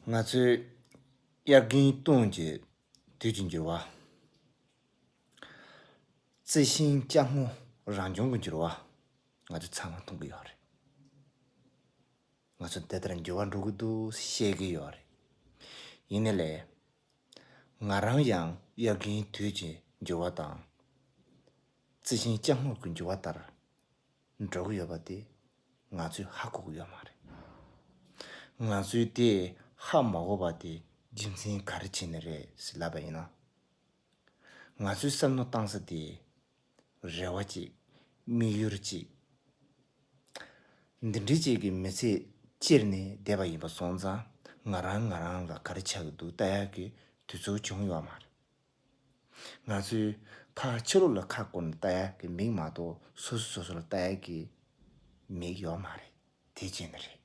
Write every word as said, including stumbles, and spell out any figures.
ང་ཚོའི་དབྱར་དགུན་སྟོན་གྱི་དུས་ཀྱི་འགྱུར་བ། རྩི་ཤིང་སྐྱ་སྔོ་རང་བྱུང་གི་འགྱུར་བ། ང་ཚོ་ཚང་མ་མཐོང་གི་ཡོད་རེད། ང་ཚོ་འདི་ལྟར་འགྱུར་བ་འགྲོ་གི་འདུག་བཤད་ཀྱི་ཡོད་རེད། ཡིན་ནའི་ལས། ང་རང་ཡང་དབྱར་དགུན་དུས་ཀྱི་འགྱུར་བ་དང་། རྩི་ཤིང་སྐྱ་སྔོ་གི་འགྱུར་བ་ལྟར་འགྲོ་གི་ཡོད་པ་དེ་ང་ཚོས་ཧ་གོ་གི་ཡོད་མ་རེད། ང་ཚོས་དེ་ཧ་མ་གོ་བ་དེ་རྒྱུ་མཚན་ག་རེ་བྱས་ནས་རེད་ཟེར་ལབ་པ་ཡིན་ན། ང་ཚོའི་བསམ་བློ་བཏང་ས་དེ་རེ་བ་གཅིག་དམིགས་ཡུལ་གཅིག་འདི་འདྲའི་གཅིག་གི་མི་ཚེ་སྐྱེལ་ནས་བསྡད་པ་ཡིན་པ་སོང་ཙང་། ང་རང་ང་རང་ལ་ག་རེ་ཆགས་ཀྱི་འདུག་ལྟ་ཡག་གི་དུས་ཚོད་བྱུང་ཡོད་མ་རེད། ང་ཚོས་ཕར་ཕྱི་ལོགས་ལ་ཁ་བསྐོར་ནས་ལྟ་ཡག་གི་མིག་མ་གཏོགས། སོ་སོ་སོ་སོ་ལ་ལྟ་ཡག་གི་མིག་ཡོད་མ་རེད། དེ་བྱས་ནས་རེད།